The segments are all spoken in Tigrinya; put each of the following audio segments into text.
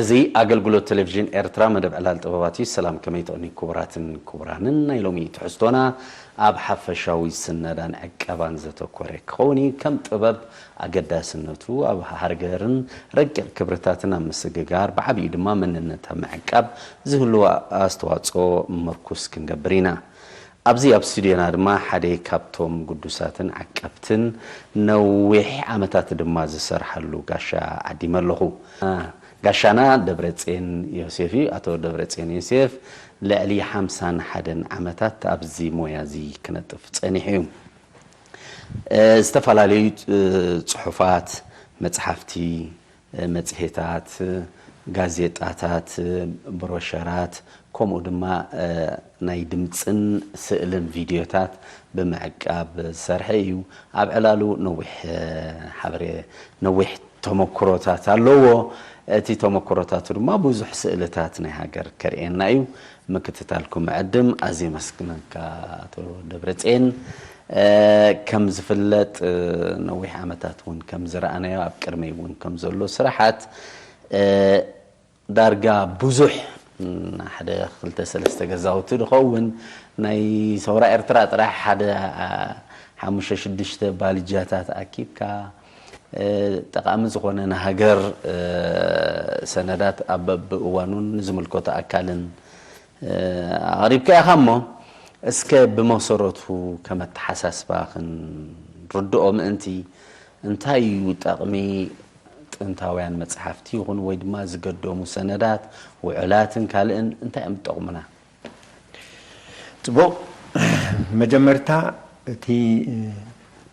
እዚ ኣገልግሎት ቴሌቪዥን ኤርትራ መደብ ዕላል ጥበባት እዩ። ሰላም፣ ከመይ ትቕኒ ክቡራትን ክቡራንን? ናይ ሎሚ ትሕዝቶና ኣብ ሓፈሻዊ ስነዳን ዕቀባን ዘተኮረ ክኸውን እዩ። ከም ጥበብ ኣገዳስነቱ ኣብ ሃገርን ረቂቕ ክብርታትን ኣብ ምስግጋር፣ ብዓቢኡ ድማ መንነት ኣብ ምዕቃብ ዝህልዎ ኣስተዋጽኦ ምርኩስ ክንገብር ኢና። ኣብዚ ኣብ ስቱድዮና ድማ ሓደ ካብቶም ግዱሳትን ዓቀብትን ነዊሕ ዓመታት ድማ ዝሰርሓሉ ጋሻ ዓዲመ ኣለኹ። ጋሻና ደብረጼን ዮሴፍ እዩ። ኣቶ ደብረጼን ዮሴፍ ልዕሊ ሓምሳን ሓደን ዓመታት ኣብዚ ሞያ እዚ ክነጥፍ ጸኒሑ እዩ። እ፣ ዝተፈላለዩ፣ እ፣ ጽሑፋት፣ መጽሓፍቲ፣ እ፣ መጽሔታት፣ እ፣ ጋዜጣታት፣ እ፣ ብሮሸራት፣ ከምኡ ድማ፣ እ፣ ናይ ድምጽን ስእልን ቪድዮታት ብምዕቃብ ዝሰርሐ እዩ። ኣብ ዕላሉ ነዊሕ፣ እ፣ ሓበሬ-፣ ነዊሕ ተመክሮታት ኣለዎ። እቲ ተመክሮታቱ ድማ ብዙሕ ስእልታት ናይ ሃገር ከርእየና እዩ። ምክትታልኩም ዕድም ኣዝየ የመስግነካ ኣቶ ደብረጼን። እ፣ ከም ዝፍለጥ፣ እ፣ ነዊሕ ዓመታት እውን ከም ዝረኣናዮ ኣብ ቅድመይ እውን ከም ዘሎ ስራሓት፣ እ፣ ዳርጋ ብዙሕ፣ ም፣ ሓደ ክልተ ሰለስተ ገዛውቲ ዝኸውን ናይ ሰውራ ኤርትራ ጥራሕ ሓደ፣ ኣ፣ ሓሙሽተ ሽዱሽተ ባልጃታት ኣኪብካ፣ እ፣ ጠቓሚ ዝኾነ ንሃገር፣ እ፣ ሰነዳት ኣብ በብእዋኑን ንዝምልከቶ ኣካልን፣ እ፣ ኣቕሪብካ ኢኻ እሞ፣ እስከ ብመሰረቱ ከም ኣተሓሳስባ ክንርድኦ ምእንቲ፣ እንታይ እዩ ጠቕሚ ጥንታውያን መጽሓፍቲ ይኹን ወይ ድማ ዝገደሙ ሰነዳት፣ ውዕላትን ካልእን እንታይ እዮም ዝጠቕሙና? ጽቡቕ። መጀመርታ እቲ፣ እ፣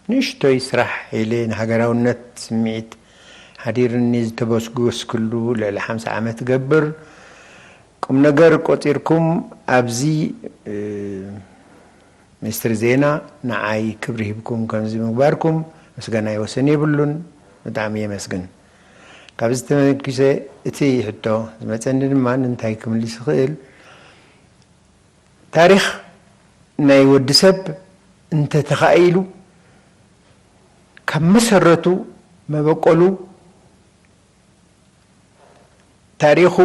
ንእሽቶይ ስራሕ ኢለ ንሃገራውነት ስምዒት ሓዲርኒ ዝተበስጎስክሉ ልዕሊ ሓምሳ ዓመት ገብር ቁም ነገር ቆጺርኩም ኣብዚ፣ እ፣ ሚኒስትሪ ዜና ንዓይ ክብሪ ሂብኩም ከምዚ ምግባርኩም ምስጋናይ ወሰን የብሉን። ብጣዕሚ የመስግን። ካብዚ ተመኪሰ እቲ ሕቶ ዝመጸኒ ድማ እንታይ ክምልስ ይኽእል? ታሪኽ ናይ ወዲ ሰብ እንተተኻኢሉ ካብ መሰረቱ መበቆሉ ታሪኹ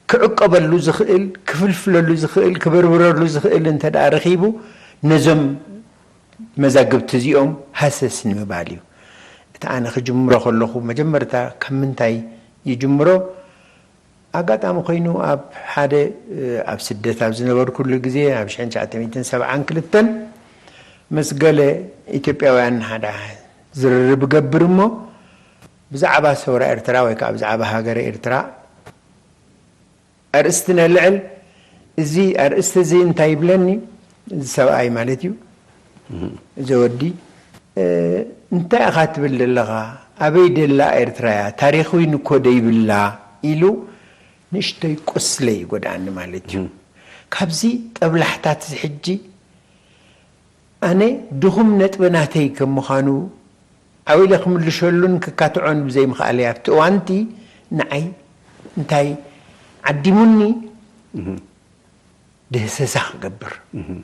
ክዕቀበሉ ዝኽእል፣ ክፍልፍለሉ ዝኽእል፣ ክበርብረሉ ዝኽእል እንተ ደኣ ረኺቡ ነዞም መዛግብቲ እዚኦም ሃሰስ ንምባል እዩ። እቲ ኣነ ክጅምሮ ከለኹ መጀመርታ ካብ ምንታይ ይጅምሮ? ኣጋጣሚ ኮይኑ ኣብ ሓደ፣ እ፣ ኣብ ስደት ኣብ ዝነበርኩሉ ግዜ ኣብ ሽሕን ትሽዓተ ሚእትን ሰብዓን ክልተን ምስ ገለ ኢትዮጵያውያን ሓደ ዝርርብ እገብር እሞ ብዛዕባ ሰውራ ኤርትራ ወይ ከዓ ብዛዕባ ሃገረ ኤርትራ ኣርእስቲ ነልዕል። እዚ ኣርእስቲ እዚ እንታይ ይብለኒ? እዚ ሰብኣይ ማለት እዩ። እዚ ወዲ፣ እ፣ እንታይ ኢኻ ትብል ዘለኻ? ኣበይ ደላ ኤርትራ እያ? ታሪኽ እውን እኮ ደይብላ ኢሉ ንእሽተይ ቁስለይ ይጎድኣኒ ማለት እዩ። ካብዚ ጠብላሕታት እዚ ሕጂ ኣነ ድኹም ነጥቢ ናተይ ከም ምዃኑ ዓው ኢለ ክምልሸሉን ክካትዖን ብዘይምኽኣለይ ኣብቲ እዋንቲ ንዓይ እንታይ ዓዲሙኒ ድህሰሳ ክገብር፣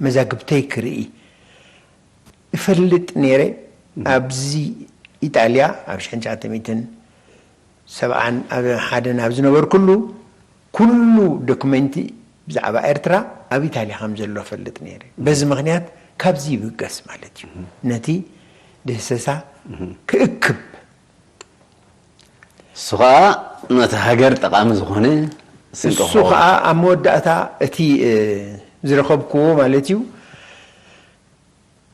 መዛግብተይ ክርኢ እፈልጥ ነይረ። ኣብዚ ኢጣልያ ኣብ ሽሕን ትሽዓተ ሚእትን ሰብዓን ኣብ ሓደን ኣብ ዝነበርኩሉ ኩሉ ዶክመንቲ ብዛዕባ ኤርትራ ኣብ ኢጣልያ ከም ዘሎ እፈልጥ ነይረ። በዚ ምኽንያት ካብዚ ይብገስ ማለት እዩ። ነቲ ድህሰሳ ክእክብ። እሱ ኸኣ ነቲ ሃገር ጠቓሚ ዝኾነ ስንቂ እሱ ክኸውን። ኸኣ ኣብ መወዳእታ እቲ፣ እ፣ ዝረኸብክዎ ማለት እዩ።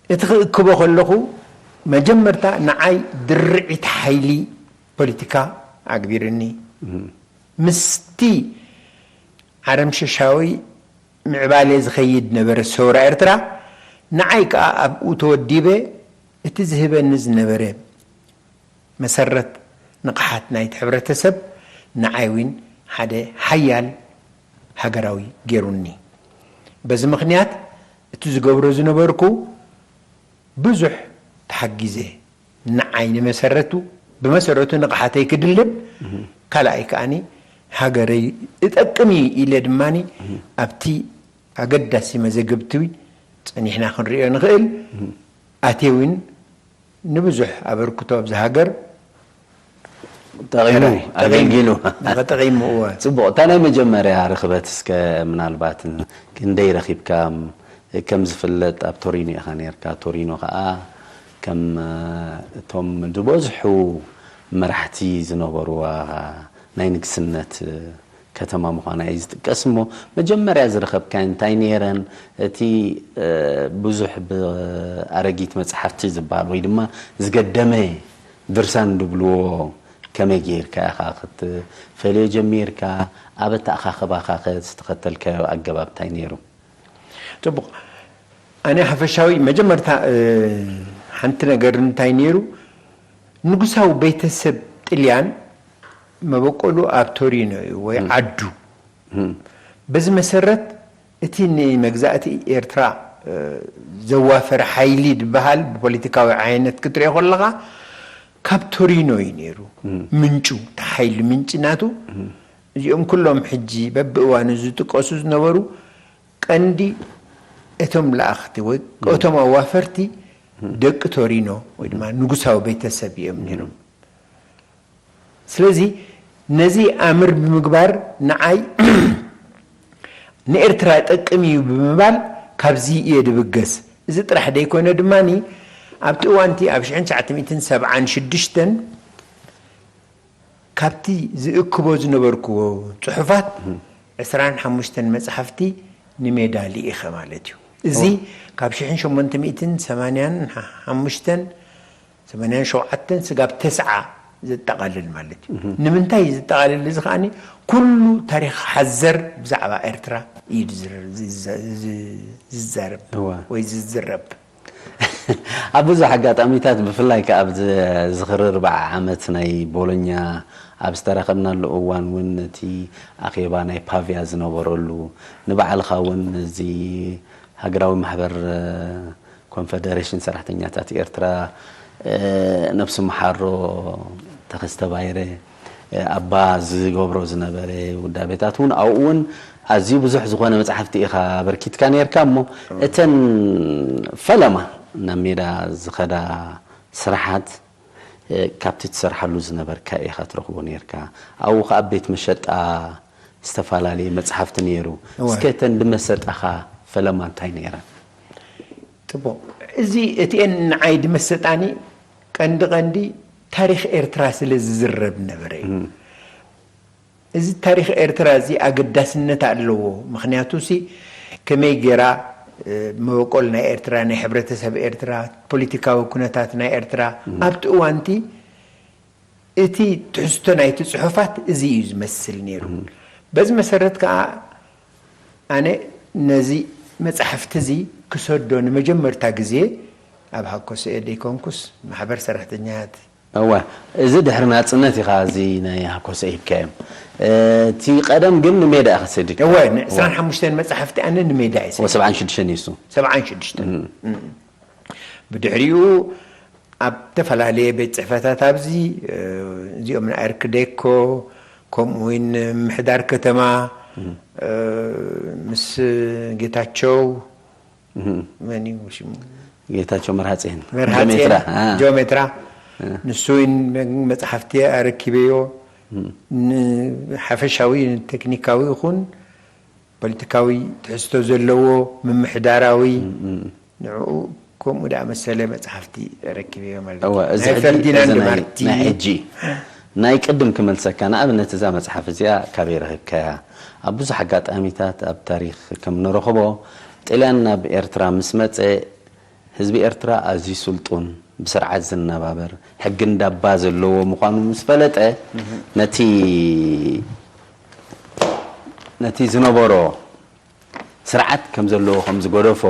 እቲ ክእክቦ ከለኹ መጀመርታ ንዓይ ድርዒት ሓይሊ ፖለቲካ ኣግቢርኒ። ምስቲ ዓረምሸሻዊ ምዕባለ ዝኸይድ ነበረ ሰውራ ኤርትራ፣ ንዓይ ከኣ ኣብኡ ተወዲበ እቲ ዝህበኒ ዝነበረ መሰረት ንቕሓት ናይቲ ሕብረተሰብ ንዓይ እውን ሓደ ሓያል ሃገራዊ ገይሩኒ። በዚ ምኽንያት እቲ ዝገብሮ ዝነበርኩ ብዙሕ ተሓጊዘ። ንዓይ ንመሰረቱ፣ ብመሰረቱ ንቕሓተይ ክድልብ፣ ካልኣይ ከኣኒ ሃገረይ እጠቅም እዩ ኢለ ድማኒ ኣብቲ ኣገዳሲ መዘግብቲ ጸኒሕና ክንሪኦ ንኽእል። ኣትየ እውን ንብዙሕ ኣበርክቶ ኣብዚ ሃገር ጠቒሙ፣ ኣገልጊሉ። ንኸጠቒሙ፣ እወ። ጽቡቕ። እታ ናይ መጀመርያ ርኽበት እስከ ምናልባት ክንደይ ረኺብካ? ከም ዝፍለጥ ኣብ ቶሪኖ ኢኻ ኔርካ። ቶሪኖ ኸኣ ከም፣ እ፣ እቶም ዝበዝሑ መራሕቲ ዝነበርዋ ናይ ንግስነት ከተማ ምዃና እዩ ዝጥቀስ። እሞ መጀመርያ ዝረኸብካየን እንታይ ነይረን? እቲ፣ እ፣ ብዙሕ ብኣረጊት መጽሓፍቲ ዝበሃል ወይ ድማ ዝገደመ ድርሳን ዝብልዎ ከመይ ጌርካ ኢኻ ክትፈልዮ ጀሚርካ? ኣብ ኣተኣኻኽባኻ ኸ ዝተኸተልካዮ ኣገባብ እንታይ ነይሩ? ጽቡቕ። ኣነ ሓፈሻዊ መጀመርታ፣ እ፣ ሓንቲ ነገር እንታይ ነይሩ፣ ንጉሳዊ ቤተሰብ ጥልያን መበቆሉ ኣብ ቶሪኖ እዩ ወይ ዓዱ። በዚ መሰረት እቲ ንመግዛእቲ ኤርትራ፣ እ፣ ዘዋፈረ ሓይሊ ዝበሃል ብፖለቲካዊ ዓይነት ክትሪኦ ከለኻ ካብ ቶሪኖ እዩ ነይሩ። ምንጩ፣ እቲ ሓይሊ ምንጪ ናቱ እዚኦም ኩሎም ሕጂ በብእዋኑ ዝጥቀሱ ዝነበሩ ቀንዲ እቶም ለኣኽቲ ወይ እቶም ኣዋፈርቲ ደቂ ቶሪኖ ወይ ድማ ንጉሳዊ ቤተሰብ እዮም ነይሮም። ስለዚ ነዚ ኣምር ብምግባር ንዓይ ንኤርትራ ጠቅም እዩ ብምባል ካብዚ እየ ድብገስ። እዚ ጥራሕ ደይኮነ ድማኒ ኣብቲ እዋንቲ ኣብ ሽሕን ትሽዓተ ሚእትን ሰብዓን ሽዱሽተን ካብቲ ዝእክቦ ዝነበርክዎ ጽሑፋት ዕስራን ሓሙሽተን መጽሓፍቲ ንሜዳ ልኢኸ ማለት እዩ። እዚ ካብ ሽሕን ሸሞንተ ሚእትን ሰማንያን ሓሙሽተን ሰማንያን ሸውዓተን ስጋብ ተስዓ ዘጠቓልል ማለት እዩ። ንምንታይ እዩ ዘጠቓልል? እዚ ከኣኒ ኩሉ ታሪኽ ሓዘር ብዛዕባ ኤርትራ እዩ ዝዝረ-፣ ዝዘ-፣ ዝ-፣ ዝዛረብ እወ። ወይ ዝዝረብ። ኣብ ብዙሕ ኣጋጣሚታት ብፍላይ ከኣ ኣብዚ ዝኽሪ ኣርብዓ ዓመት ናይ ቦሎኛ ኣብ ዝተራኸብናሉ እዋን እውን እቲ ኣኼባ ናይ ፓቪያ ዝነበረሉ ንባዕልኻ እውን እዚ ሃገራዊ ማሕበር ኮንፈደሬሽን ሰራሕተኛታት ኤርትራ ነብሱ መሓሮ ተኸስተ ባይረ ኣባ ዝገብሮ ዝነበረ ውዳቤታት እውን ኣብኡ እውን ኣዝዩ ብዙሕ ዝኾነ መጽሓፍቲ ኢኻ ኣበርኪትካ ነርካ እሞ እተን ፈለማ ናብ ሜዳ ዝኸዳ ስራሓት ካብቲ ትሰርሓሉ ዝነበርካ ኢኻ ትረኽቦ ነርካ ኣብኡ ከኣ ቤት መሸጣ ዝተፈላለየ መጽሓፍቲ ነይሩ እወ። እስከ እተን ድመሰጣኻ ፈለማ እንታይ ነይረን ጥቡቕ እዚ እቲኤን ንዓይ ድመሰጣኒ ቀንዲ ቀንዲ ታሪኽ ኤርትራ ስለ ዝዝረብ ነበረ እዩ እዚ ታሪኽ ኤርትራ እዚ ኣገዳስነት ኣለዎ ምኽንያቱ ሲ ከመይ ገይራ መበቆል ናይ ኤርትራ ናይ ሕብረተሰብ ኤርትራ ፖለቲካዊ ኩነታት ናይ ኤርትራ ኣብቲ እዋንቲ እቲ ትሕዝቶ ናይቲ ጽሑፋት እዚ እዩ ዝመስል ነይሩ በዚ መሰረት ከዓ ኣነ ነዚ መጽሕፍቲ እዚ ክሰዶ ንመጀመርታ ግዜ ኣብ ሃኮሰኤ ደይኮንኩስ ማሕበር ሰራሕተኛት እወ እዚ ድሕሪ ናጽነት ኢኻ እዚ ናይ ሃኮሰ ሂብካዮም እቲ ቀደም ግን ንሜዳ ኢኻ ሰዲድ እወ ን25 መጽሕፍቲ ኣነ ንሜዳ እየ ሰዲድ ሰብዓን ሽዱሽተን እዩ እሱ ሰብዓን ሽዱሽተን ብድሕሪኡ ኣብ ዝተፈላለየ ቤት ጽሕፈታት ኣብዚ እዚኦም ንኣርክዴኮ ከምኡ እውን ምሕዳር ከተማ ምስ ጌታቸው መን እዩ ሽሙ ጌታቸው መርሃፅን መርሃፅን ጆሜትራ ንሱ እውን መፅሓፍቲ ኣረኪበዮ ንሓፈሻዊ ቴክኒካዊ ይኹን ፖለቲካዊ ትሕዝቶ ዘለዎ ምምሕዳራዊ ንዕኡ ከምኡ ደኣ መሰለ መፅሓፍቲ ረኪበዮ ማለት እዩ። እዚ ናይ ፈርዲናንድ ማርቲ ናይ ሕጂ ናይ ቅድም ክመልሰካ ንኣብነት እዛ መፅሓፍ እዚኣ ካበይ ረኺብካያ ኣብ ብዙሕ ኣጋጣሚታት ኣብ ታሪክ ከም ንረኽቦ ጥልያን ናብ ኤርትራ ምስ መፀ ህዝቢ ኤርትራ ኣዝዩ ስልጡን ብስርዓት ዝነባበር ሕጊ እንዳባ ዘለዎ ምዃኑ ምስ ፈለጠ ነቲ ነቲ ዝነበሮ ስርዓት ከም ዘለዎ ከም ዝገደፎ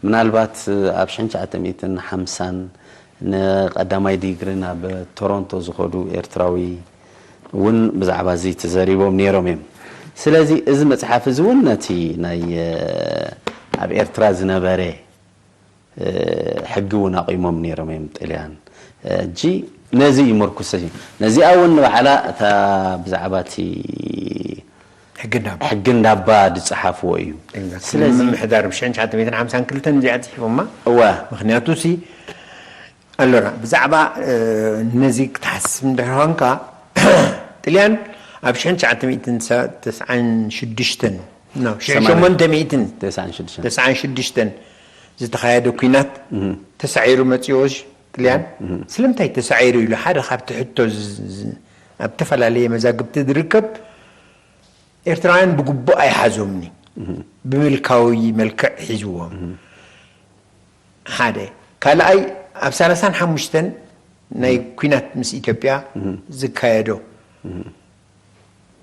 ምናልባት ኣብ ሽሕን ትሽዓተ ሚእትን ሓምሳን ንቀዳማይ ዲግሪ ናብ ቶሮንቶ ዝኸዱ ኤርትራዊ እውን ብዛዕባ እዚ ተዘሪቦም ነይሮም እዮም ስለዚ እዚ መፅሓፍ እዚ እውን ነቲ ናይ ኣብ ኤርትራ ዝነበረ ሕጊ እውን ኣቂሞም ነይሮም እዮም ጥልያን እጂ ነዚ እዩ መርኩሰ ነዚኣ እውን ንባዕላ እታ ብዛዕባ እቲ ሕጊ እንዳባ ዝፀሓፍዎ እዩ ስለዚ ምምሕዳር ብ1952 እዚኣ ፅሒፎማ እወ ምክንያቱ ሲ ኣሎና ብዛዕባ ነዚ ክትሓስብ እንድሕር ኮንካ ጥልያን ኣብ ሽሕን ትሽዓተ ሚእትን ተስዓን ሽዱሽተን፣ ኖ፣ ሽሕን ሸሞንተ ሚእትን ተስዓን ሽዱሽተን ዝተኻየደ ኲናት ተሳዒሩ መጺኦ ጥልያን። ስለምንታይ ተሳዒሩ ኢሉ ሓደ ካብቲ ሕቶ ዝ-፣ ዝ-፣ ኣብ ዝተፈላለየ መዛግብቲ ዝርከብ፣ ኤርትራውያን ብግቡእ ኣይሓዞምኒ፣ ብምልካዊ መልክዕ ሒዝዎም። ሓደ። ካልኣይ፣ ኣብ ሰላሳን ሓሙሽተን ናይ ኲናት ምስ ኢትዮጵያ ዝካየዶ፣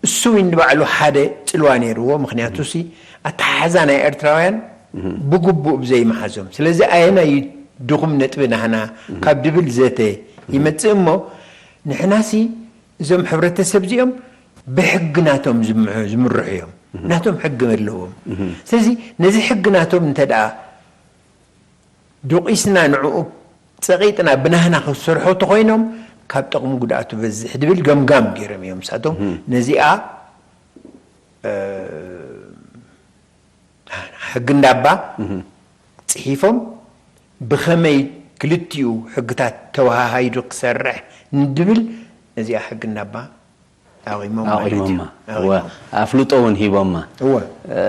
እሱ እውን ንባዕሉ ሓደ ጽልዋ ነይርዎ። ምኽንያቱ ሲ ኣተሓሕዛ ናይ ኤርትራውያን ብግቡእ ብዘይመሓዞም። ስለዚ ኣየናይ ድኹም ነጥቢ ናህና ካብ ድብል ዘተ ይመጽእ እሞ፣ ንሕናሲ እዞም ሕብረተሰብ እዚኦም ብሕጊ ናቶም ዝምሑ-፣ ዝምርሑ እዮም። ናቶም ሕጊ ኣለዎም። ስለዚ ነዚ ሕጊ ናቶም እንተ ደኣ ዱቂስና ንዕኡ ጸቒጥና ብናህና ክሰርሑ ተኾይኖም ካብ ጥቕሚ ጉድኣቱ በዝሕ ድብል ገምጋም ገይሮም እዮም። ንሳቶም ነዚኣ፣ እ፣ ሕጊ እንዳባ ጽሒፎም ብኸመይ ክልቲኡ ሕግታት ተወሃሃይዱ ክሰርሕ ንድብል ነዚኣ ሕጊ እንዳባ ኣቑሞም ማለት እዩ። ኣቑሞማ። እወ። ኣቑሞም። ኣፍልጦ እውን ሂቦማ። እወ። እ፣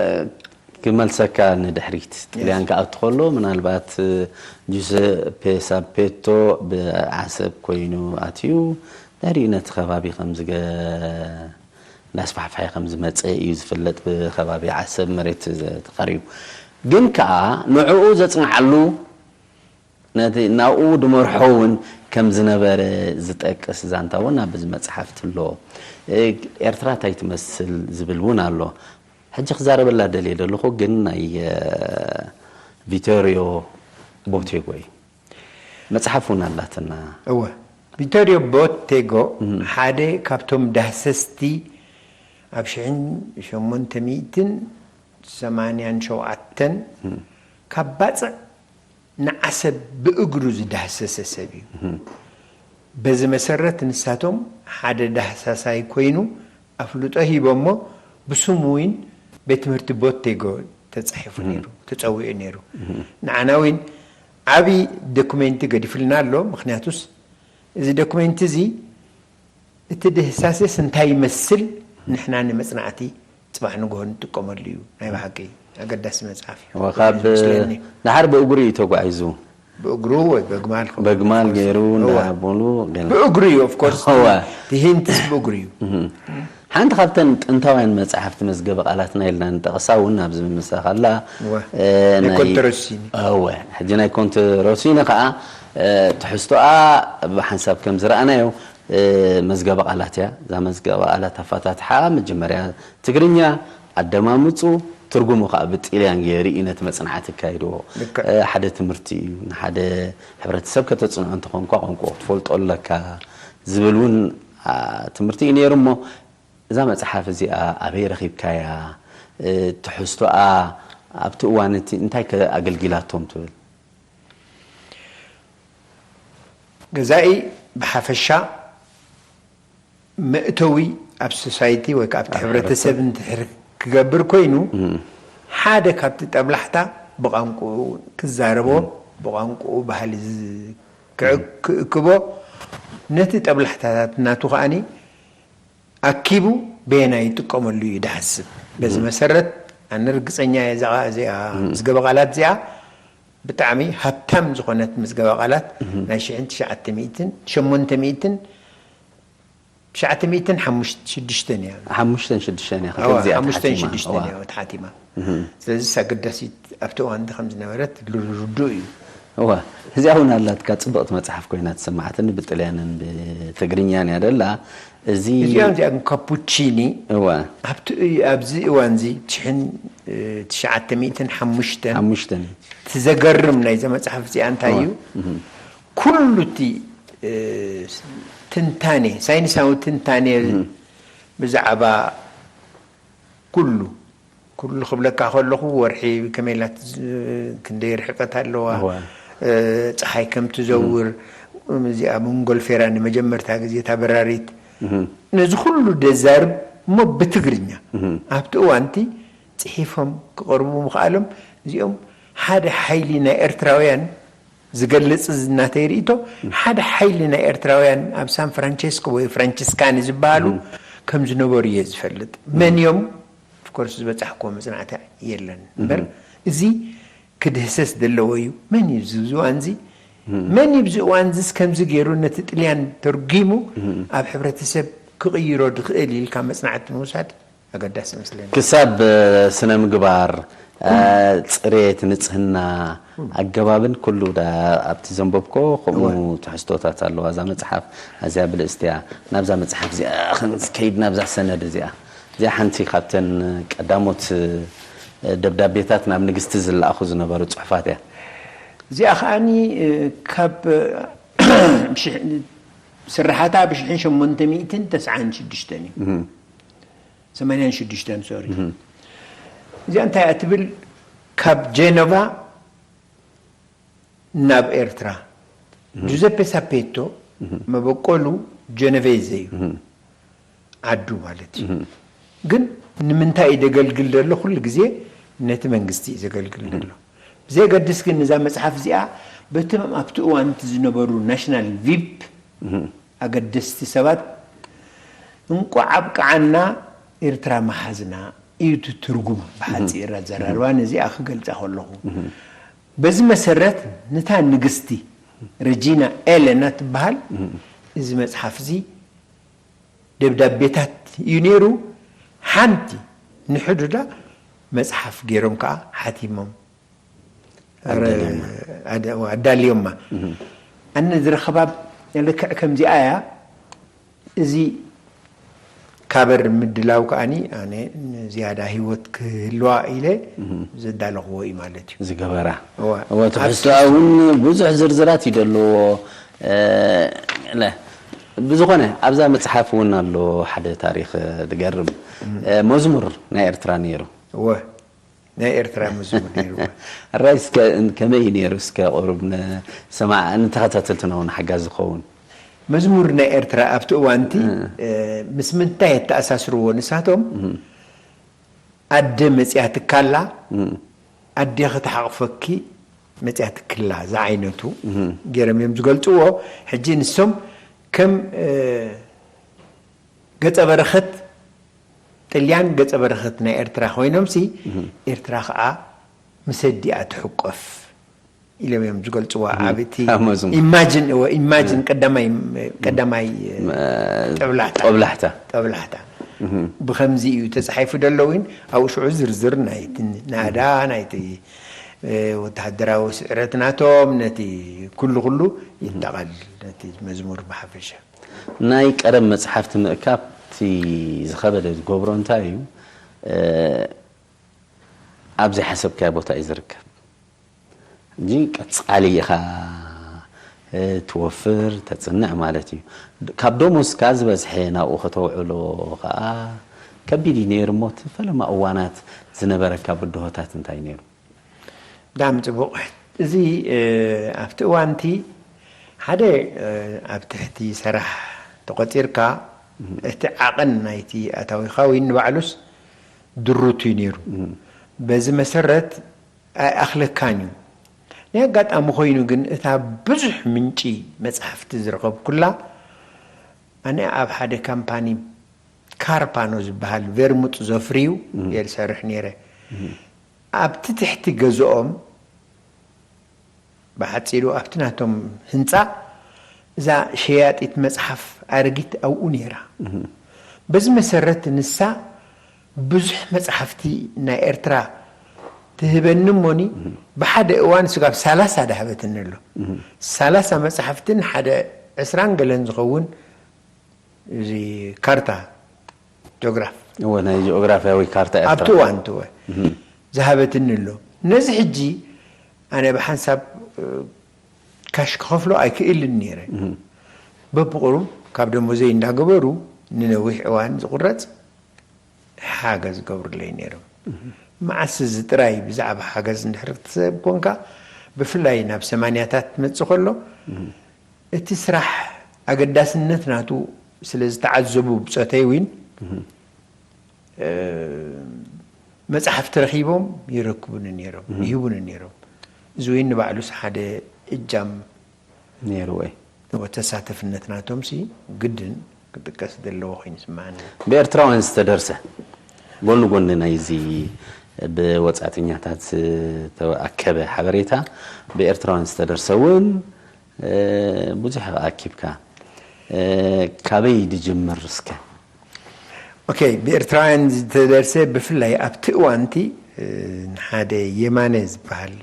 ክመልሰካ ንድሕሪት። ጥልያን ክኣቱ ከሎ ምናልባት፣ እ፣ ጁዘፔ ሳፔቶ ብዓሰብ ኮይኑ ኣትዩ ድሕሪኡ ነቲ ከባቢ ከም ዝገ-፣ እናስፋሕፍሐ ከም ዝመጸ እዩ ዝፍለጥ። ብከባቢ ዓሰብ መሬት ተኻርዩ ግን ከኣ ንዕኡ ዘጽንዓሉ ነቲ ናብኡ ድመርሖ እውን ከም ዝነበረ ዝጠቅስ ዛንታ እውን ኣብዚ መጽሓፍቲ ኣሎ። እ፣ ኤርትራ እንታይ ትመስል ዝብል እውን ኣሎ። ሕጂ ክዛረበላ ደልየ ዘለኹ ግን ናይ፣ እ፣ ቪቶሪዮ ቦቴጎ እዩ። መጽሓፍ እውን ኣላትና። እወ። ቪቶሪዮ ቦቴጎ ሓደ ካብቶም ዳህሰስቲ ኣብ ሽሕን ሸሞንተ ሚእትን ሰማንያን ሸውዓተን ካብ ባጽዕ ንዓሰብ ብእግሩ ዝዳህሰሰ ሰብ እዩ። በዚ መሰረት ንሳቶም ሓደ ዳህሳሳይ ኮይኑ ኣፍልጦ ሂቦሞ ብስሙ እውን ቤት ትምህርቲ ቦቴጎ ተጻሒፉ ነይሩ፣ ተጸዊዑ ነይሩ። ንዓና እውን ዓቢ ዶኩሜንቲ ገዲፉልና ኣሎ። ምኽንያቱስ እዚ ዶኩሜንቲ እዚ እቲ ድህሳሴስ እንታይ ይመስል ንሕና ንመጽናዕቲ ጽባሕ ንግሆ ንጥቀመሉ እዩ። ናይ ብሓቂ ኣገዳሲ መጽሓፍ እዩ። ወ-፣ ካብ ይመስለኒ። ድሓር ብእግሩ እዩ ተጓዒዙ። ብእግሩ ወይ በግማል ክኸውን በግማል ይኽእል። ገይሩ እወ። እንዳበሉ ገለ። ብእግሩ እዩ፣ of course። እወ። እቲ ሂንትስ ብእግሩ እዩ። ሓንቲ ካብተን ጥንታውያን መጻሕፍቲ መዝገበ ቃላትና ኢልና ንጠቕሳ እውን ኣብዚ ምምሳኽ ኣላ። እወ። እ፣ ናይ ናይ ኮንተ ሮሲኒ። እወ። ሕጂ ናይ ኮንተ ሮሲኒ ከኣ፣ እ፣ ትሕዝቶኣ ብሓንሳብ ከም ዝረኣናዮ፣ እ፣ መዝገበ ቃላት እያ። እዛ መዝገበ ቃላት ኣፈታትሓ መጀመርያ ትግርኛ፣ ኣደማምጹ፣ ትርጉሙ ከኣ ብጥልያን ገይሩ እዩ ነቲ መጽናዕቲ ኣካይድዎ። ልክዕ። እ፣ ሓደ ትምህርቲ እዩ፣ ንሓደ ሕብረተሰብ ከተጽንዖ እንተኾንካ ቋንቋኡ ክትፈልጦ ኣለካ ዝብል እውን፣ ኣ፣ ትምህርቲ እዩ ነይሩ። እሞ እዛ መጽሓፍ እዚኣ ኣበይ ረኺብካያ? እ፣ ትሕዝቶኣ ኣብቲ እዋን እቲ እንታይ ከ ኣገልጊላቶም ትብል? ገዛኢ ብሓፈሻ መእተዊ ኣብ ሶሳይቲ ወይ ከኣ ኣብቲ ኣብ ሕብረተሰብ ሕብረተሰብ። እንድሕር ክገብር ኮይኑ፣ ሓደ ካብቲ ጠብላሕታ ብቋንቋኡ ክዛረቦ፣ ብቋንቋኡ ባህሊ ዝ-፣ ክዕ-፣ ክእክቦ፣ ነቲ ጠብላሕታታት ናቱ ከኣኒ ኣኪቡ በየናይ ይጥቀመሉ እዩ ድሓስብ። በዚ መሰረት ኣነ ርግጸኛ እየ እዛ፣ እዚኣ፣ ምዝገበ ቃላት እዚኣ ብጣዕሚ ሃብታም ዝኾነት ምዝገበ ቃላት ናይ ሽሕን ትሽዓተ ሚእትን ሸሞንተ ሚእትን ትሽዓተ ሚእትን ሓሙሽተ ሽዱሽተን እያ። ሓሙሽተን ሽዱሽተን እያ፣ እዋ፣ ከምዚኣ ሓሙሽተን ተሓቲማ። ሽዱሽተን እዋ። እያ ተሓቲማ። ስለዚ ኣገዳሲት ኣብቲ እዋን እንተ ከም ዝነበረት ርዱእ እዩ። እዋ፣ እዚኣ እውን ኣላትካ ጽብቕቲ መጽሓፍ ኮይና ትስምዓትኒ፣ ብጥልያንን ብትግርኛን እያ ደላ። እዚ እዚኣ፣ እዚኣ ግን ካፑቺኒ እዋ። ኣብቲ፣ ኣብዚ እዋን እዚ፣ ሽሕን፣ እ፣ ትሽዓተ ሚእትን ሓሙሽተን ሓሙሽተን። እቲ ዘገርም ናይዛ መጽሓፍ እዚኣ እንታይ እዋ። እዩ? እህ። ኩሉ እቲ፣ እ፣ ትንታኔ፣ ሳይንሳዊ ትንታኔ እህ። ብዛዕባ ኩሉ፣ ኩሉ ክብለካ ከለኹ፣ ወርሒ ከመይ ኢላ ትዝ-፣ ክንደይ ርሕቀት ኣለዋ፣ እዋ። እ፣ ጸሓይ ከም ትዘውር፣ እዚኣ ሞንጎልፌራ ንመጀመርታ ግዜ እታ በራሪት፣ እህ። ነዚ ኩሉ ደዛርብ እሞ ብትግርኛ። እህ። ኣብቲ እዋንቲ ጽሒፎም ክቐርቡ ምኽኣሎም፣ እዚኦም ሓደ ሓይሊ ናይ ኤርትራውያን ዝገልጽ፣ እዚ ናተይ ርእይቶ፣ ሓደ ሓይሊ ናይ ኤርትራውያን ኣብ ሳን ፍራንቸስኮ ወይ ፍራንቸስካኒ ዝበሃሉ ከም ዝነበሩ እየ ዝፈልጥ። መን እዮም? ኦፍኮርስ ዝበጻሕኩዎ መጽናዕቲ የለን እምበር፣ እዚ ክድህሰስ ዘለዎ እዩ። መን እዩ እዚ እዋን እዚ? መን እዩ እዚ እዋን እዚስ ከምዚ ገይሩ ነቲ ጥልያን ተርጒሙ ኣብ ሕብረተሰብ ክቕይሮ ድኽእል ኢልካ መጽናዕቲ ምውሳድ ኣገዳሲ መስለኒ። ክሳብ ስነ ምግባር፣ ጽሬት፣ ንጽህና፣ ኣገባብን ኩሉ ኣብቲ ዘንበብኮ ከምኡ ትሕዝቶታት ኣለዋ እዛ መጽሓፍ። ኣዚያ ብልእስቲያ ናብዛ መጽሓፍ እዚኣ ክንከይድ ናብዛ ሰነድ እዚኣ እዚኣ ሓንቲ ካብተን ቀዳሞት ደብዳቤታት ናብ ንግስቲ ዝለኣኹ ዝነበሩ ጽሑፋት እያ። እዚኣ ከዓኒ ካብ ስርሓታ ብ1896 እዩ። 86 ሶሪ። እዚኣ እንታይ እያ ትብል? ካብ ጀነቫ ናብ ኤርትራ። ጁዘፔ ሳፔቶ መበቆሉ ጀነቬዘ እዩ፣ ዓዱ ማለት እዩ። ግን ንምንታይ እዩ ዘገልግል ዘሎ? ኩሉ ግዜ ነቲ መንግስቲ እዩ ዘገልግል ዘሎ። ብዘየገድስ ግን እዛ መጽሓፍ እዚኣ በቶም ኣብቲ እዋን እቲ ዝነበሩ ናሽናል ቪፕ ኣገደስቲ ሰባት እንቋዕ ኣብቅዓና ኤርትራ መሓዝና እዩ እቲ ትርጉማ ብሓጺር ኣዘራርባ ነዚኣ ክገልጻ ከለኹ። በዚ መሰረት ነታ ንግስቲ ረጂና ኤለና ትበሃል እዚ መጽሓፍ እዚ ደብዳቤታት እዩ ነይሩ። ሓንቲ ንሕዱዳ መጽሓፍ ገይሮም ከኣ ሓቲሞም ኣዳልዮማ። ኣደ-፣ ኣዳልዮማ። ኣነ ዝረኸባ ልክዕ ከምዚኣ እያ። እዚ ካበር ምድላው ከኣኒ ኣነ ንዝያዳ ህይወት ክህልዋ ኢለ ዘዳለኽዎ እዩ ማለት እዩ። ዝገበራ። እዋ። እወ፣ ትሕዝቶኣ እውን ብዙሕ ዝርዝራት እዩ ዘለዎ። እ፣ ለ-፣ ብዝኾነ ኣብዛ መጽሓፍ እውን ኣሎ ሓደ ታሪኽ ዝገርም። እ፣ መዝሙር ናይ ኤርትራ ነይሩ። እወ። ናይ ኤርትራ መዝሙር ነይርዎ። ኣራይ እስከ ከመይ እዩ ነይሩ? እስከ ቁሩብ ንሰማዕ፣ ንተኸታተልትና እውን ሓጋዚ ዝኸውን። መዝሙር ናይ ኤርትራ ኣብቲ እዋንቲ፣ እ። እ፣ ምስ ምንታይ የተኣሳስርዎ ንሳቶም? እም። ኣደ መጽያ ትካላ፣ እም። ኣዴኺ ትሓቕፈኪ መጽያ ትክላ ዝዓይነቱ እም። ገይሮም እዮም ዝገልጽዎ። ሕጂ ንሶም ከም፣ እ፣ ገጸ በረኸት ጥልያን ገጸ በረኸት ናይ ኤርትራ ኮይኖምሲ፣ እህ። ኤርትራ ኸኣ ምስ ኣዲኣ ትሕቆፍ ኢሎም እዮም ዝገልጽዋ። እህ። ኣብ እቲ ኣብ መዝሙር። ኢማጅን፣ እወ፣ ኢማጅን እህ። ቀዳማይ፣ ቀዳማይ፣ መ-፣ ጠብላሕታ። ጦብላሕታ። ጦብላሕታ። እህ። ብኸምዚ እዩ ተጻሒፉ ዘሎ እውን፣ ኣብኡ ሽዑ ዝርዝር ናይቲ ናዳ፣ ናይቲ፣ እ፣ ወተሃደራዊ ስዕረት ናቶም፣ ነቲ ኩሉ ኩሉ ይጠቓልል፣ ነቲ መዝሙር ብሓፈሻ። ናይ ቀደም መጽሓፍቲ ምእካብ እቲ ዝኸበደ ዝገብሮ እንታይ እዩ? እ፣ ኣብ ዘይሓሰብካዮ ቦታ እዩ ዝርከብ። እንጂ ቀጻሊ ኢኻ፣ እ፣ ትወፍር፣ ተጽንዕ ማለት እዩ። ካብ ደሞዝካ ዝበዝሐ ናብኡ ከተውዕሎ ከኣ ከቢድ እዩ ነይሩ እሞ፣ እቲ ፈለማ እዋናት ዝነበረካ ብድሆታት እንታይ ነይሩ? ብጣዕሚ ጽቡቕ። እዚ፣ እ፣ ኣብቲ እዋን እቲ ሓደ፣ እ፣ ኣብ ትሕቲ ሰራሕ ተቖጺርካ፣ እም። እቲ ዓቐን ናይቲ ኣታዊኻ እውን ንባዕሉስ ድሩት እዩ ነይሩ። እም። በዚ መሰረት ኣይኣኽለካን እዩ። ናይ ኣጋጣሚ ኮይኑ ግን እታ ብዙሕ ምንጪ መጽሓፍቲ ዝረኸብኩላ ኣነ ኣብ ሓደ ካምፓኒ ካርፓኖ ዝበሃል ቬርሙጥ ዘፍርዩ እም። እየ ዝሰርሕ ነይረ። እም። ኣብቲ ትሕቲ ገዝኦም፣ ብሓጺሩ ኣብቲ ናቶም ህንጻ እዛ ሸያጢት መጽሓፍ ኣረጊት ኣብኡ ነይራ። እህ። በዚ መሰረት ንሳ ብዙሕ መጽሓፍቲ ናይ ኤርትራ ትህበኒ እሞኒ፣ እህ። ብሓደ እዋን ስጋብ ሰላሳ ዳህበትኒ ኣሎ። እህ። ሰላሳ መጽሓፍትን ሓደ ዕስራን ገለን ዝኸውን እዚ ካርታ ጂኦግራፍ። እወ፣ ናይ ጂኦግራፍያዊ ካርታ ኤርትራ። ኣብቲ እዋን እቲ እወ። እህ። ዝሃበትኒ ኣሎ። ነዚ ሕጂ ኣነ ብሓንሳብ፣ እ፣ ካሽ ክኸፍሎ ኣይክእልን ነይረ። እህ። በብቑሩብ ካብ ደሞዘይ እንዳገበሩ ንነዊሕ እዋን ዝቑረጽ ሓገዝ ዝገብሩለይ ነይሮም። እህ። መዓስ እዚ ጥራይ ብዛዕባ ሓገዝ እንድሕር ትሰብ ኮንካ፣ ብፍላይ ናብ ሰማንያታት ትመጽእ ከሎ፣ እህ። እቲ ስራሕ ኣገዳስነት ናቱ ስለ ዝተዓዘቡ ብጾተይ እውን፣ እህ። እ፣ መጽሓፍቲ ረኺቦም ይረክቡኒ ነይሮም፣ እህ። ይህቡኒ ነይሮም። እዚ እውን ንባዕሉስ ሓደ እጃም ነይርዎ እዩ። ተሳተፍነት ናቶም ሲ ግድን ክጥቀስ ዘለዎ ኮይኑ ይስምዓኒ። ብኤርትራውያን ዝተደርሰ ጎኒ ጎኒ ናይዚ ብወጻእተኛታት ዝተኣከበ ሓበሬታ ብኤርትራውያን ዝተደርሰ እውን ብዙሕ ኣኪብካ ካበይ ድጅምር እስከ? ኦኬ፣ ብኤርትራውያን ዝተደርሰ ብፍላይ ኣብቲ እዋንቲ ንሓደ የማነ ዝበሃል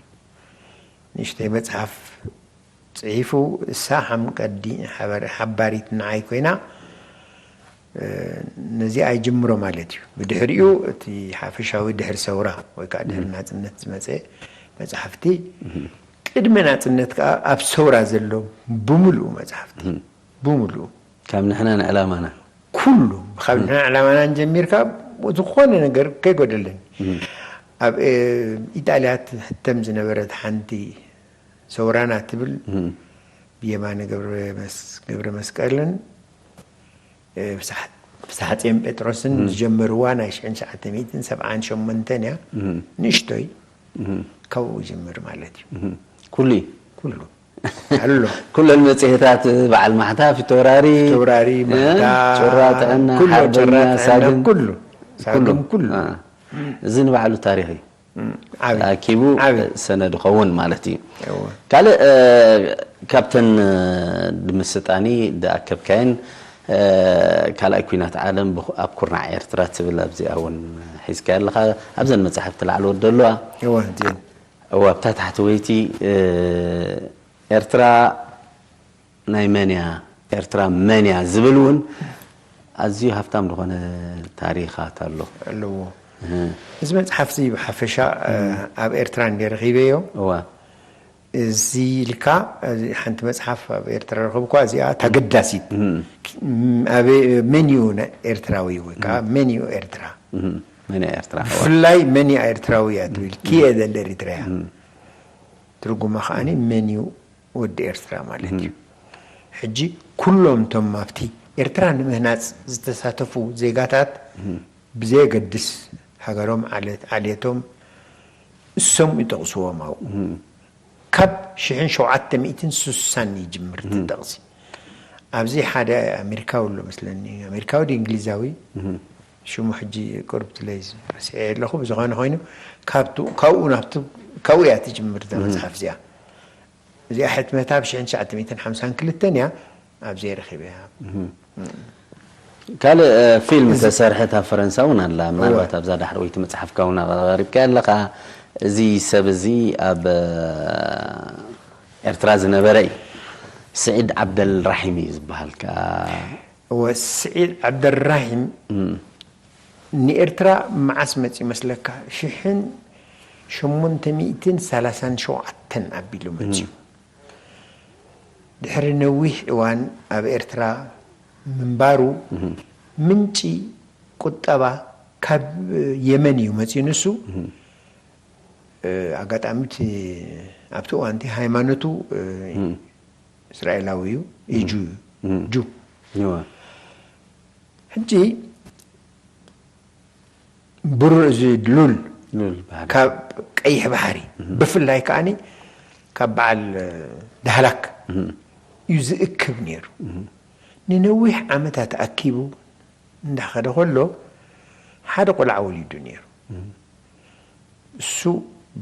ንእሽተይ መጽሓፍ ጽሒፉ፣ እሳ ሓምቀዲ ሓባሪት ንዓይ ኮይና ነዚኣ ይጅምሮ ማለት እዩ። ብድሕሪኡ እቲ ሓፈሻዊ ድሕሪ ሰውራ ወይ ከዓ ድሕሪ ናጽነት ዝመጸ መጽሓፍቲ፣ ቅድሚ ናጽነት ከዓ ኣብ ሰውራ ዘሎ ብምሉኡ መጽሓፍቲ ብምሉኡ ካብ ንሕና ንዕላማና ኩሉ ካብ ንሕና ዕላማናን ጀሚርካ ዝኾነ ነገር ከይጎደለን ኣብ ኢጣልያ ትሕተም ዝነበረት ሓንቲ ሰውራና ትብል ብየማነ ገብረ መስቀልን ብሳሕፅዮን ጴጥሮስን ዝጀመርዋ ናይ ሽሕን ትሽዓተ ሚእትን ሰብዓን ሸሞንተን እያ። ንእሽቶይ ካብኡ ይጀምር ማለት እዩ። ኩሉ እዩ ኩሉ ኣሎ። ኩለን መፅሄታት በዓል ማሕታ፣ ፊተውራሪ፣ ተውራሪ፣ ማሕታ፣ ጭራ ጥዕና፣ ኩሉ፣ ሓርበኛ፣ ጭራ ጥዕና፣ ሳግም፣ ኩሉ፣ ሳግም፣ ኩሉ። አ፣ እዚ ንባዕሉ ታሪኽ እዩ። ዓቢ፣ ኣኪቡ ዓቢ። ሰነድ ኸውን ማለት እዩ። እወ። ካልእ እ፣ ካብተን እ፣ ድምስጣኒ ድኣከብካየን እ፣ ካልኣይ ኩናት ዓለም ብኹ- ኣብ ኩርናዕ ኤርትራ ትብል ኣብዚኣ እውን ሒዝካያ ኣለኻ። ኣብዘን መጻሕፍቲ ላዕለዎት ደለዋ እወ፣ እዚአን። እወ ኣብታ ታሕተወይቲ እ፣ ኤርትራ ናይ መን እያ፣ ኤርትራ መን እያ ዝብል እውን ኣዝዩ ሃፍታም ዝኾነ ታሪኻት ኣሎ። ኣለዎ። እዚ መጽሓፍ እዚ ብሓፈሻ ኣብ ኤርትራ እንደ ረኺበዮ እዋ እዚ ኢልካ፣ እዚ ሓንቲ መጽሓፍ ኣብ ኤርትራ ረኸብኳ፣ እዚኣ ተገዳሲት። ኣብ መን እዩ ነ- ኤርትራዊ ወይ ከዓ መን እዩ ኤርትራ? መን እያ ኤርትራ? እዋ። ብፍላይ መን እያ ኤርትራዊ እያ ትብል፣ ኪየ ዘለ ኤሪትራያ። ትርጉማ ከዓኒ መን እዩ ወዲ ኤርትራ ማለት እዩ። ሕጂ ኩሎም እቶም ኣብቲ ኤርትራ ንምህናጽ ዝተሳተፉ ዜጋታት ብዘየገድስ ሃገሮም፣ ዓለ- ዓሌቶም እሶም ይጠቕስዎም ኣብኡ። ካብ ሽሕን ሸውዓተ ሚእትን ስሳን ይጅምር እቲ ጠቕሲ። ኣብዚ ሓደ ኣሜሪካዊ ኣሎ መስለኒ፣ ኣሜሪካዊ ድዩ እንግሊዛዊ? ሽሙ ሕጂ ቅርብትለይ ረሲዐ ኣለኹ። ብዝኾነ ኮይኑ ካብቱ- ካብኡ ናብቱ- ካብኡ እያ ትጅምር እዛ መጽሓፍ እዚኣ። እዚኣ ሕትመታ ብ ሽሕን ትሽዓተ ሚእትን ሓምሳን ክልተን እያ። ኣብዚ ረኺበያ። ካልእ እ፣ ፊልም ተሰርሐት ኣብ ፈረንሳ እውን ኣላ። ምናልባት ኣብዛ ዳሕረወይቲ መጽሓፍካ እውን ኣቐሪብካ ኣለኻ። እዚ ሰብ እዚ ኣብ እ፣ ኤርትራ ዝነበረ እዩ። ስዒድ ዓብደልራሒም እዩ ዝበሃል። ከኣ እወ፣ ስዒድ ዓብደልራሒም ንኤርትራ መዓስ መጽ ይመስለካ? ሽሕን ሸሞንተ ሚእትን ሰላሳን ሸውዓተን ኣቢሉ መጽዩ። ድሕሪ ነዊሕ እዋን ኣብ ኤርትራ ምንባሩ ምንጪ ቁጠባ ካብ የመን እዩ መጽዩ ንሱ። ኣጋጣሚ እቲ ኣብቲ እዋን እቲ ሃይማኖቱ እስራኤላዊ እዩ፣ እዩ ጁ እዩ። ጁ። ሕጂ ብሩር እዚ ሉል ሉል ባህሪ። ካብ ቀይሕ ባሕሪ ብፍላይ ከዓኒ ካብ በዓል ዳህላክ እዩ ዝእክብ ነይሩ። ንነዊሕ ዓመታት ኣኪቡ እንዳኸደ ከሎ ሓደ ቆልዓ ወሊዱ ነይሩ። እሱ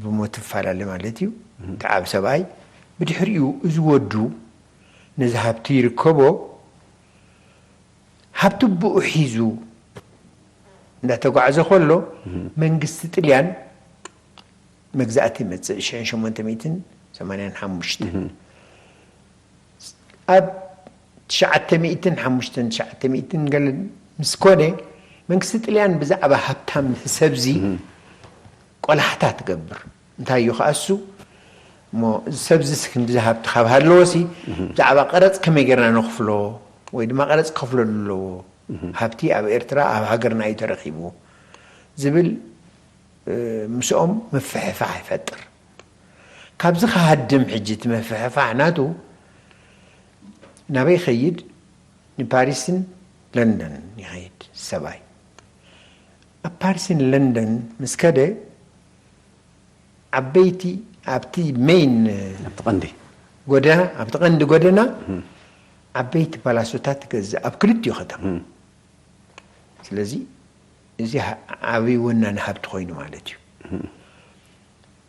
ብሞት ይፈላለ ማለት እዩ። እቲ ዓብ ሰብኣይ ብድሕሪኡ እዚ ወዱ ነዚ ሃብቲ ይርከቦ። ሃብቲ ብኡ ሒዙ እንዳተጓዕዘ ከሎ መንግስቲ ጥልያን መግዛእቲ ይመጽእ። ሽሕን ሸሞንተ ሚእትን ሰማንያን ሓሙሽተን ኣብ ትሽዓተ ሚእትን ሓሙሽተን ትሽዓተ ሚእትን ገለ ምስ ኮነ መንግስቲ ጥልያን ብዛዕባ ሃብታም ሰብዚ ቆላሕታ ትገብር። እንታይ እዩ ከኣ እሱ እሞ እዚ ሰብዚ ክንዲ ሃብቲ ካብ ሃለወሲ ብዛዕባ ቀረጽ ከመይ ጌርና ንኽፍሎ ወይ ድማ ቀረጽ ክኸፍለሉ ኣለዎ። ሃብቲ ኣብ ኤርትራ ኣብ ሃገርና እዩ ተረኺቡ ዝብል ምስኦም ምፍሕፋሕ ይፈጥር። ካብዚ ክሃድም ሕጂ እቲ ምፍሕፋሕ ናቱ ናበይ ይኸይድ? ንፓሪስን ለንደን ይኸይድ ሰብኣይ። ኣብ ፓሪስን ለንደን ምስ ከደ ዓበይቲ ኣብቲ ሜይን ኣብቲ ቀንዲ ጎደና፣ ኣብቲ ቀንዲ ጎደና ዓበይቲ ፓላሶታት ትገዝእ፣ ኣብ ክልቲኡ ከተማ። ስለዚ እዚ ሀ-፣ ዓብዪ ወናኒ ሃብቲ ኮይኑ ማለት እዩ።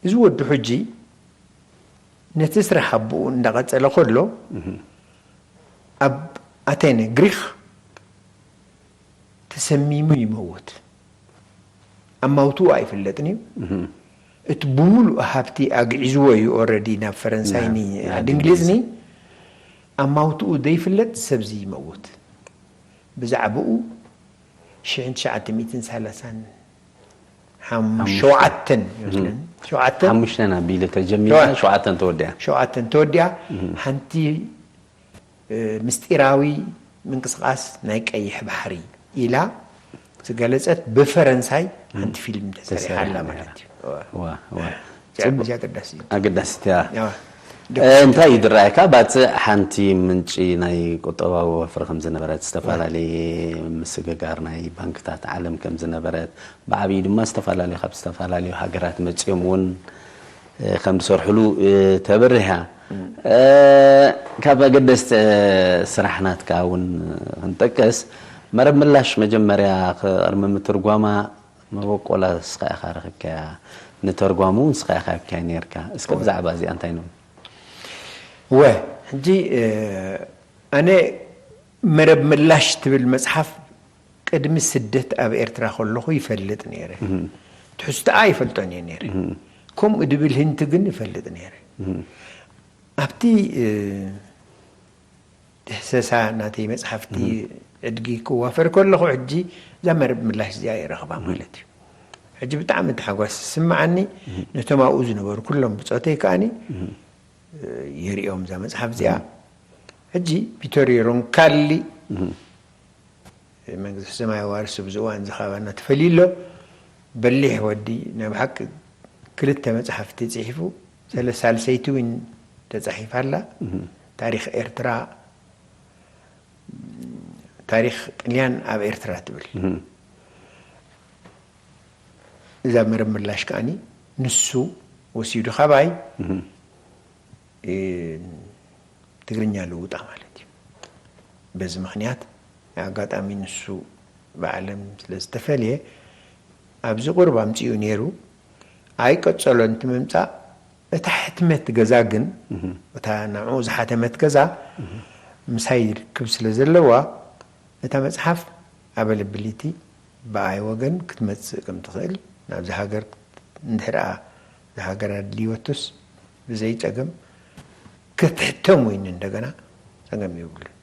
እዚ ወዱ ሕጂ ነቲ ስራሕ ኣቦኡ እንዳቐጸለ ከሎ፣ ኣብ ኣቴነ፣ ግሪኽ፣ ተሰሚሙ ይመውት። ኣማውትኡ ኣይፍለጥን እዩ። እቲ ብምሉእ ሃብቲ ኣግዒዝዎ እዩ፣ ኦረዲ ናብ ፈረንሳይ፣ ናብ፣ ን-፣ ናብ ዓዲ እንግሊዝ። እንግሊዝ። ኣማውትኡ ዘይፍለጥ ሰብዚ ይመውት። ብዛዕባኡ ሽሕን ትሽዓተ ሚእትን ሰላሳን ሓም-፣ ሓሙሽተ። ሸውዓተን ይመስለኒ። ሸውዓተን። ሓሙሽተን ኣቢለ ተጀሚራ፣ ሸውዓተ። ሸውዓተን ተወዲኣ። ሸውዓተን ተወዲኣ። ሓንቲ፣ እ፣ ምስጢራዊ ምንቅስቃስ ናይ ቀይሕ ባሕሪ ኢላ ዝገለጸት ብፈረንሳይ ሓንቲ ፊልም ተሰሪሓ ኣላ ተሰሪሓ ማለት ነይራ። እዩ። ዋ፣ ዋ። እዚኣ፣ ጽቡቅ። እዚኣ ኣገዳሲ እዩ። ኣገዳሲት እያ። ያው፣ እ፣ እንታይ እዩ ዝረኣየካ? ባጽዕ ሓንቲ ምንጪ ናይ ቁጠባዊ ወፍሪ ከም ዝነበረት፣ ዝተፈላለየ ምስግጋር ናይ ባንክታት ዓለም ከም ዝነበረት፣ ብዓብዪ ድማ ዝተፈላለዩ፣ ካብ ዝተፈላለዩ ሃገራት መጺኦም እውን፣ እ፣ ከም ዝሰርሕሉ፣ እ፣ ተብርህ እያ። እ፣ ካብ ኣገደስቲ፣ እ፣ ስራሕ ናትካ እውን ክንጠቅስ፣ መረብ ምላሽ መጀመርያ ክ-፣ ቅድሚ ምትርጓማ መበቆላ ንስኻ ኢኻ ረኺብካያ፣ ንተርጓሙ እውን ንስኻ ኢኻ ሂብካያ ነይርካ። እስከ ብዛዕባ እዚኣ እንታይ ንብል? እወ፣ ሕጂ፣ እ፣ ኣነ መረብ ምላሽ ትብል መጽሓፍ ቅድሚ ስደት ኣብ ኤርትራ ከለኹ ይፈልጥ ነይረ። ትሕዝቶኣ ይፈልጦን እየ ነይረ። ከምኡ ድብል ህንቲ ግን ይፈልጥ ነይረ። ኣብቲ፣ እ፣ ድህሰሳ ናተይ መጽሓፍቲ ዕድጊ ክዋፈር ከለኹ፣ ሕጂ እዛ መረብ ምላሽ እዚኣ ይረኽባ ማለት እዩ። ሕጂ ብጣዕሚ ተሓጓስ ዝስምዓኒ፣ ነቶም ኣብኡ ዝነበሩ ኩሎም ብጾተይ ከኣኒ፣ እ፣ የርእዮም እዛ መጽሓፍ እዚኣ። ሕጂ ቪቶሪዮ ሮንካሊ፣ መንግስቲ ሰማይ ዋርሱ፣ ብዚ እዋን እዚ ካባና ተፈልዩ ኣሎ። በሊሕ ወዲ፣ ናይ ብሓቂ ክልተ መጽሓፍቲ ጽሒፉ፣ ሰለ-፣ ሳልሰይቲ እውን ተጻሒፋ ኣላ። ታሪኽ ኤርትራ፣ ታሪኽ ጥልያን ኣብ ኤርትራ ትብል። እዛ መረብ ምላሽ ከኣኒ ንሱ ወሲዱ ካባይ፣ እ፣ ትግርኛ ልውጣ ማለት እዩ። በዚ ምኽንያት፣ ኣጋጣሚ ንሱ ብዓለም ስለ ዝተፈልየ፣ ኣብዚ ቁሩብ ኣምጺኡ ነይሩ። ኣይቀጸሎን እቲ ምምጻእ። እታ ሕትመት ገዛ ግን፣ እታ ንዕኡ ዝሓተመት ገዛ፣ ምሳይ ርክብ ስለ ዘለዋ፣ እታ መጽሓፍ ኣበለብሊቲ ብኣይ ወገን ክትመጽእ ከም ትኽእል፣ ናብዚ ሃገር እንድሕር ደኣ እዛ ሃገር ኣድልይወቶስ፣ ብዘይ ጸገም ክትሕተም እውን እንደገና ጸገም የብሉን።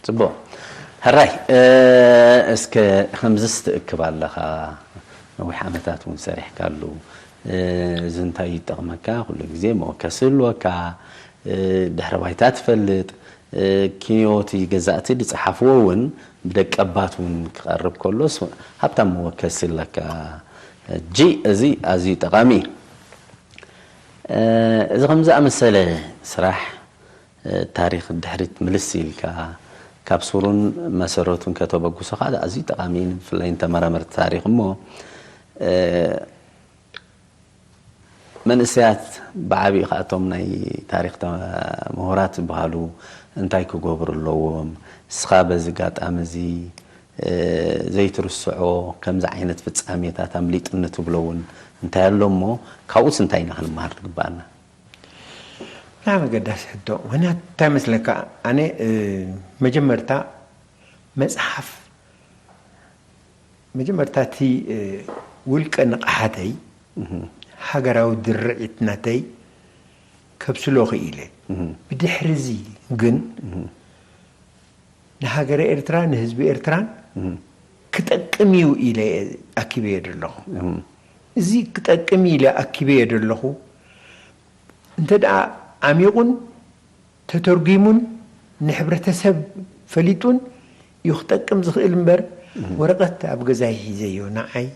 ጽቡቕ። ሕራይ፣ እ፣ እስከ ከምዚስ ትእክብ ኣለኻ፣ ነዊሕ ዓመታት እውን ሰሪሕካሉ። እ፣ እዚ እንታይ ይጠቕመካ? ኩሉ ግዜ መወከሲ ይህልወካ። እ፣ ድሕረ ባይታ ትፈልጥ። እ፣ ኪንዮቲ ገዛእቲ ዝጸሓፍዎ እውን ብደቀባት እውን ክቐርብ ከሎስ ሃብታም መወከሲ ኣለካ። ሕጂ እዚ ኣዝዩ ጠቓሚ እዩ። እ፣ እዚ ከም ዝኣመሰለ ስራሕ፣ እ፣ ታሪኽ ድሕሪት ምልስ ኢልካ፣ ካብ ሱሩን መሰረቱን ከተበግሶ ከኣ ኣዝዩ ጠቓሚ እዩ፣ ብፍላይ ንተመራመርቲ ታሪኽ። እሞ፣ እ፣ መንእሰያት ብዓቢኡ ከኣ እቶም ናይ ታሪኽ ተ-፣ ምሁራት ዝበሃሉ እንታይ ክገብሩ ኣለዎም? ንስኻ በዚ ኣጋጣሚ እዚ፣ እ፣ ዘይትርስዖ ከምዚ ዓይነት ፍጻሜታት ኣምሊጥኒ ትብሎ እውን እንታይ ኣሎ እሞ ካብኡስ እንታይ ኢና ክንመሃር ዝግባኣና? ብጣዕሚ ኣገዳሲ ሕቶ። ምኽንያቱ እንታይ መስለካ? ኣነ፣ እ፣ መጀመርታ መጽሓፍ፣ መጀመርታ እቲ፣ እ፣ ውልቀ ንቕሓተይ፣ ሃገራዊ ድርዒት ናተይ ከብስሎ ክኢለ። ብድሕሪ እዚ ግን ንሃገረ ኤርትራ፣ ንህዝቢ ኤርትራን ክጠቅም እዩ ኢለ ኣኪበዮ ዘለኹ። እዚ ክጠቅም ኢለ ኣኪበዮ ዘለኹ እንተ ደኣ ዓሚቑን ተተርጒሙን ንሕብረተሰብ ፈሊጡን እዩ ክጠቅም ዝኽእል እምበር፣ ወረቐት ኣብ ገዛይ ሒዘዮ ንዓይ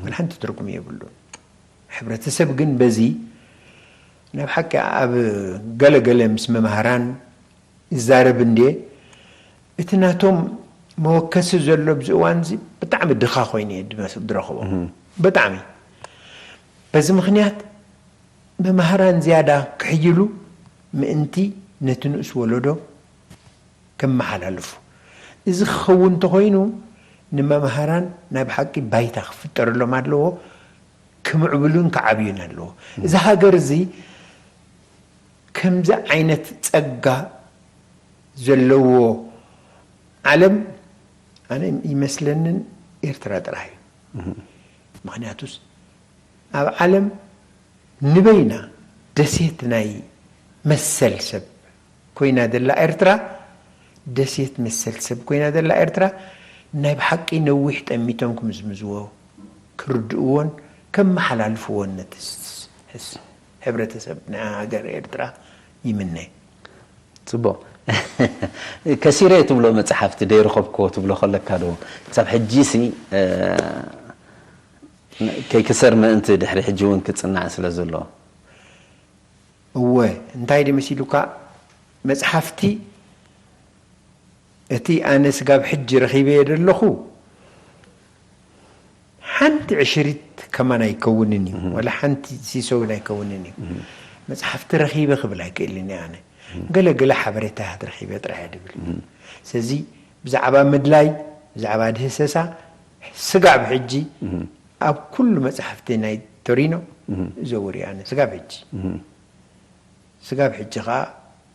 ዋላ ሓንቲ ትርጉም የብሉን። ሕብረተሰብ ግን በዚ፣ ናብ ሓቂ፣ ኣብ ገለ ገለ ምስ መማህራን ይዛረብ እንድየ፣ እቲ ናቶም መወከሲ ዘሎ ኣብዚ እዋን እዚ ብጣዕሚ ድኻ ኮይኑ እየ ድመስ-፣ ድረኽቦ። ብጣዕሚ። በዚ ምኽንያት መማህራን ዝያዳ ክሕይሉ ምእንቲ ነቲ ንኡስ ወለዶ ከመሓላልፉ። እዚ ክኸውን እንተኾይኑ ንመምሃራን ናይ ብሓቂ ባይታ ክፍጠረሎም ኣለዎ፣ ክምዕብሉን ክዓብዩን ኣለዎ። እዚ ሃገር እዚ ከምዚ ዓይነት ጸጋ ዘለዎ ዓለም ኣነ ይመስለንን ኤርትራ ጥራሕ እዩ። ምኽንያቱስ ኣብ ዓለም ንበይና ደሴት ናይ መሰል ሰብ ኮይና ዘላ ኤርትራ፣ ደሴት መሰል ሰብ ኮይና ዘላ ኤርትራ፣ ናይ ብሓቂ ነዊሕ ጠሚቶም ክምዝምዝዎ፣ ክርድእዎን ከመሓላልፍዎን ነቲ ስ-፣ ስ-፣ ሕብረተሰብ ናይ ሃገር ኤርትራ ይምነ። ጽቡቕ። ከሲረ ትብሎ መጽሓፍቲ ደይረኸብክዎ ትብሎ ከለካ ዶ? ክሳብ ሕጂሲ፣ እ፣ ከይክሰር ምእንቲ ድሕሪ ሕጂ እውን ክጽናዕ ስለ ዘሎ። እወ፣ እንታይ ድመሲሉካ? መጽሓፍቲ እቲ ኣነ ስጋብ ሕጂ ረኺበዮ ዘለኹ ሓንቲ ዕሽሪት ከማን ኣይከውንን እዩ፣ ዋላ ሓንቲ ሲሶ እውን ኣይከውንን እዩ። መጽሓፍቲ ረኺበ ክብል ኣይክእልን እየ ኣነ። ገለ ገለ ሓበሬታታት ረኺበ ጥራሕ እየ ድብል። ስለዚ ብዛዕባ ምድላይ፣ ብዛዕባ ድህሰሳ ስጋብ ሕጂ ኣብ ኩሉ መጽሓፍቲ ናይ ቶሪኖ ዘውር እየ ኣነ ስጋብ ሕጂ። ስጋብ ሕጂ ኸኣ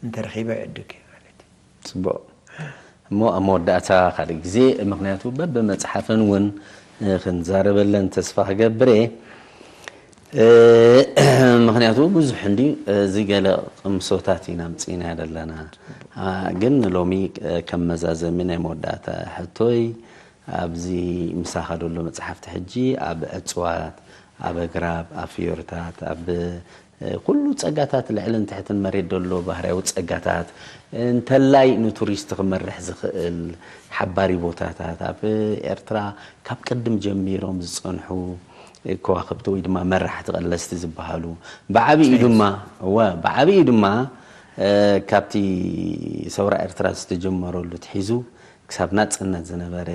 እንተረኺበ ዕድግ እየ ማለት እዩ። ጽቡቕ። እሞ ኣብ መወዳእታ ካልእ ግዜ፣ ምኽንያቱ በብመጽሓፈን እውን፣ እ፣ ክንዛረበለን ተስፋ ክገብር እየ። እ፣ ምኽንያቱ ብዙሕ እንድዩ፣ እዚ ገለ ቅምሶታት ኢና ኣምጺእና ዘለና። አ፣ ግን ሎሚ፣ እ፣ ከም መዛዘሚ ናይ መወዳእታ ሕቶይ፣ ኣብዚ ምሳኻ ዘሎ መጽሓፍቲ ሕጂ ኣብ እጽዋት፣ ኣብ ኣግራብ፣ ኣብ ፍዮርታት፣ ኣብ፣ እ፣ ኩሉ ጸጋታት ልዕልን ትሕትን መሬት ዘሎ ባህርያዊ ጸጋታት፣ እንተላይ ንቱሪስት ክመርሕ ዝኽእል ሓባሪ ቦታታት፣ ኣብ ኤርትራ ካብ ቅድም ጀሚሮም ዝጸንሑ ከዋኽብቲ ወይ ድማ መራሕቲ ቀለስቲ ዝበሃሉ፣ ብዓቢኡ ድማ፣ እወ፣ ብዓቢኡ ድማ፣ እ፣ ካብቲ ሰውራ ኤርትራ ዝተጀመረሉ ትሒዙ ክሳብ ናጽነት ዝነበረ፣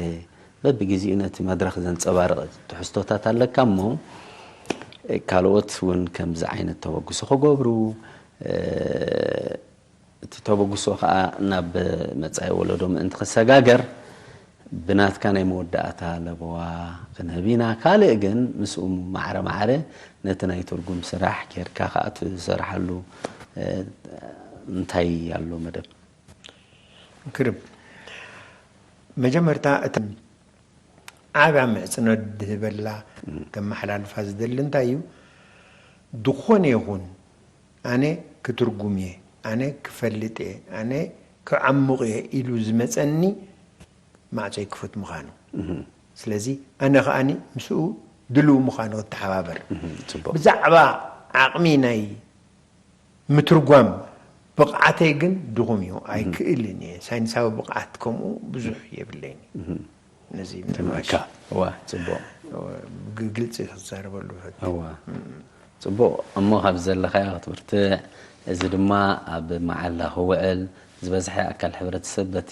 በብግዜኡ ነቲ መድረኽ ዘንጸባርቕ ትሕዝቶታት ኣለካ እሞ፣ ካልኦት እውን ከምዚ ዓይነት ተበግሶ ክገብሩ፣ እ፣ እቲ ተበግሶ ኸኣ ናብ መጻኢ ወለዶ ምእንቲ ክሰጋገር፣ ብናትካ ናይ መወዳእታ ለበዋ ክንህብ ኢና። ካልእ ግን ምስኡ ማዕረ ማዕረ ነቲ ናይ ትርጉም ስራሕ ጌርካ ኸኣ ትሰርሓሉ፣ እ፣ እንታይ ኣሎ መደብ? ክርብ፣ መጀመርታ እቲ ዓብያ ምሕጽኖ ድህበላ ከመሓላልፋ ዝደሊ እንታይ እዩ? ዝኾነ ይኹን ኣነ ክትርጉም እየ፣ ኣነ ክፈልጥ እየ፣ ኣነ ክዓሙቕ እየ ኢሉ ዝመጸኒ ማዕጾይ ክፉት ምዃኑ። ስለዚ ኣነ ከኣኒ ምስኡ ድልው ምዃኑ ክተሓባበር። ጽቡቕ። ብዛዕባ ዓቕሚ ናይ ምትርጓም ብቕዓተይ ግን ድኹም እዩ፣ ኣይክእልን እየ። ሳይንሳዊ ብቕዓት ከምኡ ብዙሕ የብለይን። ነዚ ምእካ። ምእካ። እዋ፣ ጽቡቕ። ግ-፣ ግልጺ ክዛረበሉ እፈቱ። እዋ። ጽቡቕ። እሞ ካብ ዘለኻዮ ክትብርትዕ፣ እዚ ድማ ኣብ መዓላ ክውዕል፣ ዝበዝሐ ኣካል ሕብረተሰብ በቲ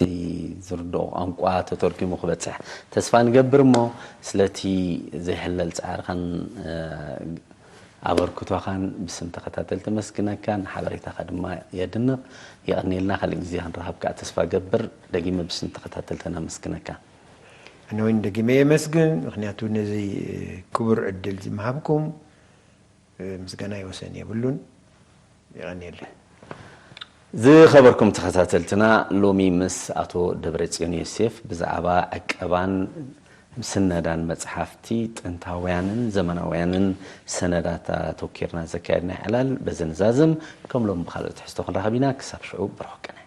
ዝርድኦ ቋንቋ ተተርጒሙ ክበጽሕ ተስፋ ንገብር። እሞ ስለቲ ዘይሕለል ጻዕርኻን፣ እ፣ ኣበርክቶኻን ብስም ተኸታተልቲ ኣመስግነካ፣ ንሓበሬታኻ ድማ የድንቕ። የቐንየልና፣ ካልእ ግዜ ክንረኸብ ከኣ ተስፋ ገብር። ደጊመ ብስም ተኸታተልትና ኣመስግነካ። ኣነ እውን ደጊመ የመስግን፣ ምኽንያቱ ነዚ ክቡር ዕድል ዝምሃብኩም ምስጋናይ ወሰን የብሉን። የቐንየለይ። ዝኸበርኩም ተኸታተልትና፣ ሎሚ ምስ ኣቶ ደብረጽዮን ዮሴፍ ብዛዕባ ዕቀባን ስነዳን መጽሓፍቲ ጥንታውያንን ዘመናውያንን ሰነዳት ኣተኲርና ዘካየድና ዕላል በዚ ንዛዝም። ከም ሎሚ ብኻልእ ትሕዝቶ ክንራኸብ ኢና። ክሳብ ሽዑ ብሩኽ ቅነ።